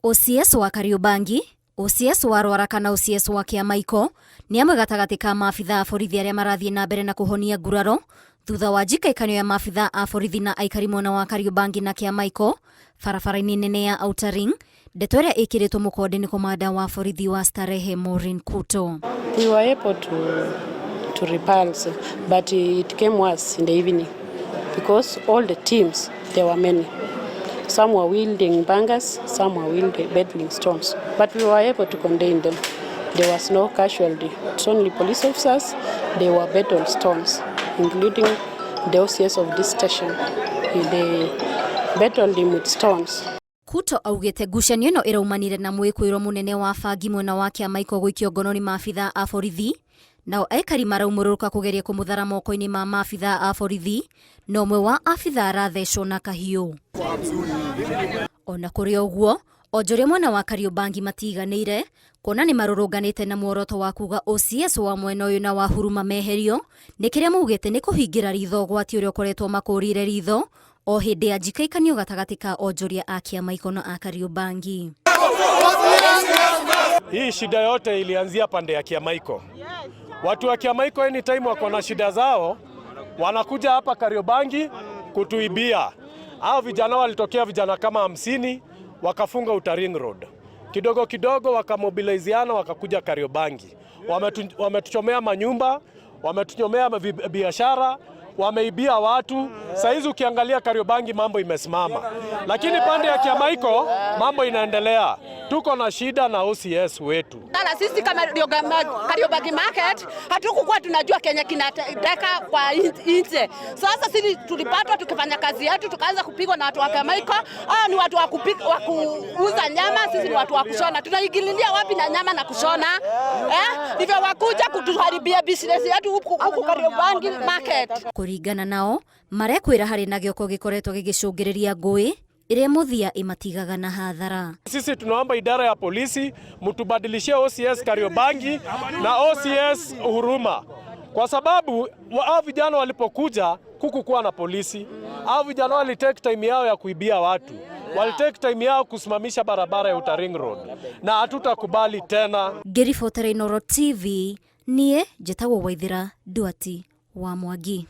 OCS wa Kariobangi, OCS wa Rwaraka na OCS wa Kĩamaiko nĩ amwe gatagatĩ ka maabitha a borithi arĩa marathiĩ na mbere na kũhonia nguraro thutha wa njikaikano ya maabitha a borithi na aikari mwena wa Kariobangi na Kĩamaiko barabara-inĩ nene ya Outer Ring, ndeto ĩrĩa ĩkĩrĩtwo mũkonde nĩ komanda wa borithi wa Starehe Maureen Kuto. We were able to repulse, but it came worse in the evening because all the teams, there were many. Some were wielding bangers, some were wielding battling stones, but we were able to contain them. There was no casualty. It's only police officers, they were battle stones, including the OCS of this station. They battled him with stones. Kuto augĩte ngucanio ĩno ĩraumanire na mwĩkwĩro mũnene wa bangi mwena wa Kĩamaiko gũikio ngono nĩ maabitha a borithi, nao aikari maraumũrũrũka kũgeria kũmũthara moko-inĩ ma maabitha a borithi, na ũmwe wa abitha arathecwo na kahiũ. Ona kũrĩ ũguo, onjoria mwena wa Kariobangi matiganĩire kuona nĩ marũrũnganĩte na muoroto wa kuga OCS wa mwena ũyũ na wa Huruma meherio nĩ kĩrĩa maugĩte nĩ kũhingĩra ritho ũgwati ũrĩa ũkoretwo makũrĩire ritho o hĩndĩ ya njikaikanio gatagatĩ ka onjoria a Kĩamaiko na a Kariobangi. Hii shida yote ilianzia pande ya Kiamaiko. Watu wa Kiamaiko anytime wako na shida zao wanakuja hapa Kariobangi kutuibia. Hao vijana walitokea vijana kama 50 wakafunga Outer Ring Road. Kidogo kidogo wakamobiliziana wakakuja Kariobangi. Wametuchomea manyumba, wametuchomea biashara, wameibia watu. Saizi ukiangalia Kariobangi mambo imesimama, lakini pande ya Kiamaiko mambo inaendelea. Tuko na shida na OCS wetu. Na sisi kama Kariobangi Market hatukukuwa tunajua Kenya kinatendeka kwa nje. Sasa sisi tulipatwa tukifanya kazi yetu, tukaanza kupigwa na watu wa Kiamaiko. Hao ni watu wa kuuza nyama, sisi ni watu wa kushona. Tunaingililia wapi na nyama na kushona? Ndivyo wakuja kutuharibia business yetu huku Kariobangi Market. Kũringana nao marekwĩra harĩ na gĩoko gĩkoretwo gĩgĩcũngĩrĩria ngũĩ ĩrĩa mũthia ĩmatigaga na hathara. Sisi tunaomba idara ya polisi mtubadilishie OCS Kariobangi na OCS Huruma, kwa sababu hao vijana walipokuja kukukuwa na polisi. Hao vijana walitake time yao ya kuibia watu, walitake time yao kusimamisha barabara ya Outer Ring Road, na hatutakubali tena. Ngĩribotera Inooro TV, niĩ njĩtagwo Waithĩra Nduati wa Mwangi.